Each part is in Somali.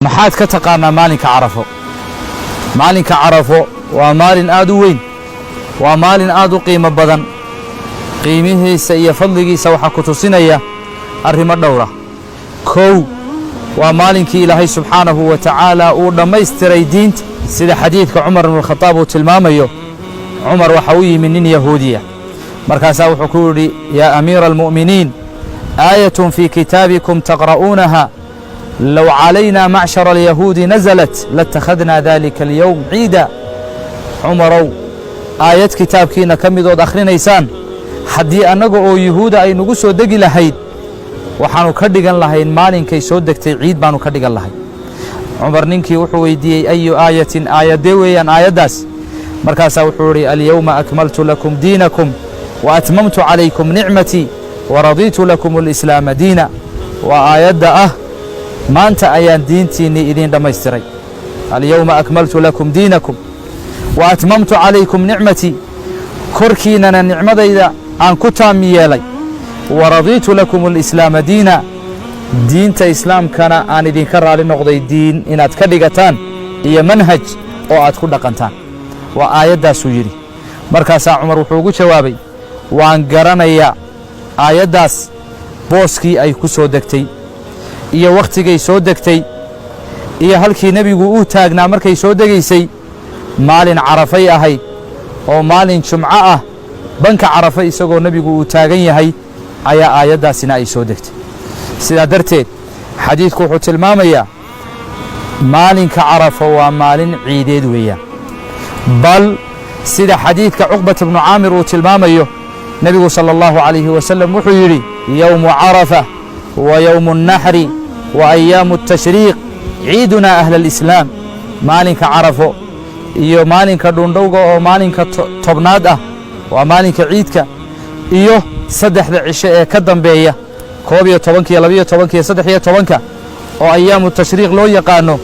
Maxaad ka taqaanaa maalinka Carafo? Maalinka Carafo waa maalin aad u weyn, waa maalin aad u qiimo badan. Qiimihiisa iyo fadligiisa waxaa ku tusinaya arrimo dhowra. Kow, waa maalinkii Ilaahay subxaanahu wa tacaala uu dhammaystiray diinta, sida xadiidka Cumar ibnualkhadaab uu tilmaamayo. Cumar waxa u yimi nin Yahuudiya, markaasaa wuxuu ku yidhi: "Yaa amiira almu'miniin, aayatun fii kitaabikum taqra'uunaha, low calaynaa macshara alyahuudi nasalat latakhadnaa dalika alyowm ciida." Cumarow, aayad kitaabkiinna ka midood akhrinaysaan, haddii annaga oo Yuhuuda ay nagu soo degi lahayd, waxaannu ka dhigan lahayn maalinkay soo degtay ciid baannu ka dhigan lahayn. Cumar ninkii wuxuu weydiiyey: "Ayu aayatin? Aayaddee weeyaan aayaddaas?" Markaasaa wuxuu idhi: "Alyowma akmaltu lakum diinakum wa atmamtu calaykum nicmatii wa radiitu lakum alislaama diina." Waa aayadda ah: maanta ayaan diintiinnii idiin dhammaystiray. Alyowma akmaltu lakum diinakum wa atmamtu calaykum nicmatii, korkiinnana nicmadayda aan ku taam yeelay, wa radiitu lakum alislaama diina, diinta Islaamkana aan idinka raali noqday diin inaad ka dhigataan iyo manhaj oo aad ku dhaqantaan. Waa aayaddaasuu yidhi. Markaasaa Cumar wuxuu ugu jawaabay: "Waan garanayaa aayaddaas booskii ay ku soo degtay iyo wakhtigay soo degtay iyo halkii Nebigu uu taagnaa markay soo degaysay. Maalin Carafay ahayd oo maalin Jumco ah, banka Carafa isagoo Nebigu uu taagan yahay ayaa aayaddaasina ay soo degtay." Sidaa darteed xadiidku wuxuu tilmaamayaa maalinka Carafo waa maalin ciideed weeyaan. Bal sida xadiidka Cuqbat bnu Caamir uu tilmaamayo, Nebigu sala allahu calayhi wasalam wuxuu yidhi: "Yowmu Carafa wa yowmu annaxri wa ayaamu atashriiq ciidunaa ahla alislaam." Maalinka Carafo iyo maalinka Dhundhowga oo maalinka 10aad ah, waa maalinka ciidka, iyo saddexda cisho ee ka dambeeya, 11-ka iyo 12-ka iyo 13-ka oo ayaamu tashriiq loo yaqaano,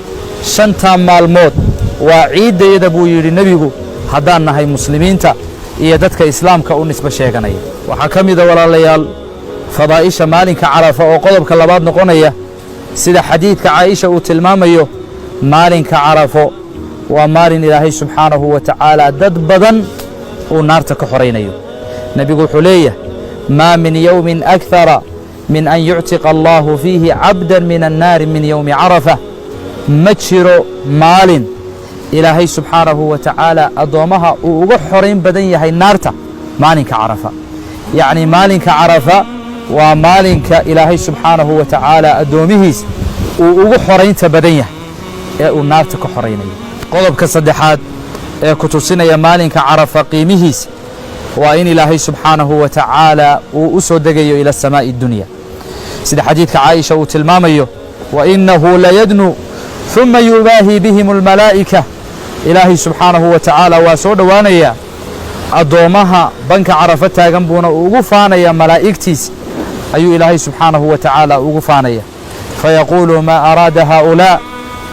shantaa maalmood waa ciiddayada, buu yidhi Nebigu, haddaan nahay Muslimiinta iyo dadka Islaamka u nisbo sheeganaya. Waxaa ka mida, walaalayaal, fadaa'isha maalinka Carafa oo qodobka labaad noqonaya, sida xadiidka Caa'isha uu tilmaamayo, maalinka Carafo waa maalin Ilaahay subxaanahu wa tacaala dad badan uu naarta ka xoraynayo. Nebigu wuxuu leeyahay: "Maa min yowmin akthara min an yuctiqa Allahu fiihi cabdan min annaari min yowmi Carafa." Ma jiro maalin Ilaahay subxaanahu wa tacaala addoommaha uu uga xorayn badan yahay naarta maalinka Carafa. Yacni maalinka Carafa waa maalinka Ilaahay subxaanahu wa tacaala addoomihiisa uu ugu xoraynta badan yahay ee uu naarta ka xoraynayo. Qodobka saddexaad ee ku tusinaya maalinka Carafa qiimihiisa waa in Ilaahay subxaanahu wa tacaala uu u soo degayo ila samaa'i dunya, sida xadiidka Caaisha uu tilmaamayo: "Wa innahu layadnu ثuma yubaahi bihim almalaa'ika." Ilaahay subxaanahu wa tacaala waa soo dhowaanayaa, addoommaha banka Carafo taagan buuna ugu faanaya, malaa'igtiisa ayuu Ilaahay subxaanahu wa tacaala ugu faanaya. "Fayaquulu: maa araada haa'ulaa?"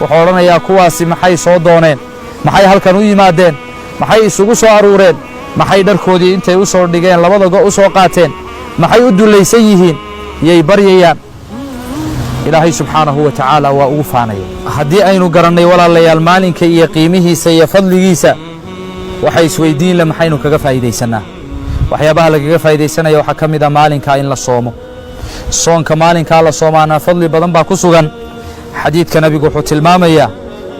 Wuxuu odhanayaa: "Kuwaasi maxay soo dooneen? Maxay halkan u yimaadeen? Maxay isugu soo aruureen? Maxay dharkoodii intay u soo dhigeen labada go' u soo qaateen? Maxay u dullaysan yihiin? Yay baryayaan?" Ilaahay subxaanahu wa tacaala waa ugu faanaya. Haddii aynu garannay, walaalayaal, maalinka iyo qiimihiisa iyo fadligiisa, waxay isweydiin le: maxaynu kaga faa'iidaysannaa? Waxyaabaha lagaga faa'iidaysanaya waxaa ka mid a maalinkaa in la soomo. Soonka maalinkaa la soomaana fadli badan baa ku sugan. Xadiidka Nebigu wuxuu tilmaamayaa: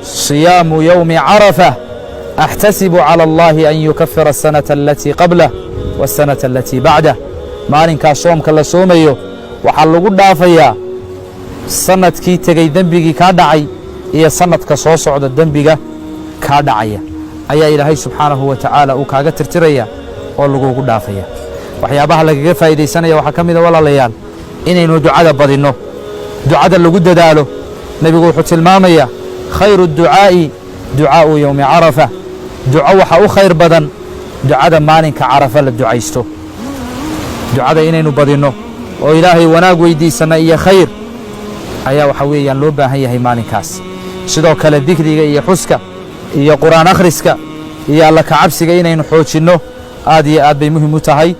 "Siyaamu yowmi Carafa axtasibu cala Allahi an yukafira asanata alatii qablah waasanata alatii bacdah." Maalinkaa soomka la soomayo waxaa lagu dhaafayaa sannadkii tegey dembigii kaa dhacay iyo sannadka soo socda dembiga kaa dhacaya ayaa Ilaahay subxaanahu wa tacaala uu kaaga tirtiraya oo lagugu dhaafaya. Waxyaabaha lagaga faa'iidaysanaya waxaa ka mida, walaalayaal, inaynu ducada badinno, ducada lagu dadaalo. Nebigu wuxuu tilmaamayaa: "Khayru adducaa'i ducaa'u yowmi Carafa." Duco waxa u khayr badan ducada maalinka Carafa la ducaysto. Ducada inaynu badinno oo Ilaahay wanaag weydiisanna iyo khayr ayaa waxa weeyaan loo baahan yahay maalinkaas. Sidoo kale dikriga iyo xuska iyo Qur'aan akhriska iyo Alla kacabsiga inaynu xoojinno aad iyo aad bay muhim u tahay.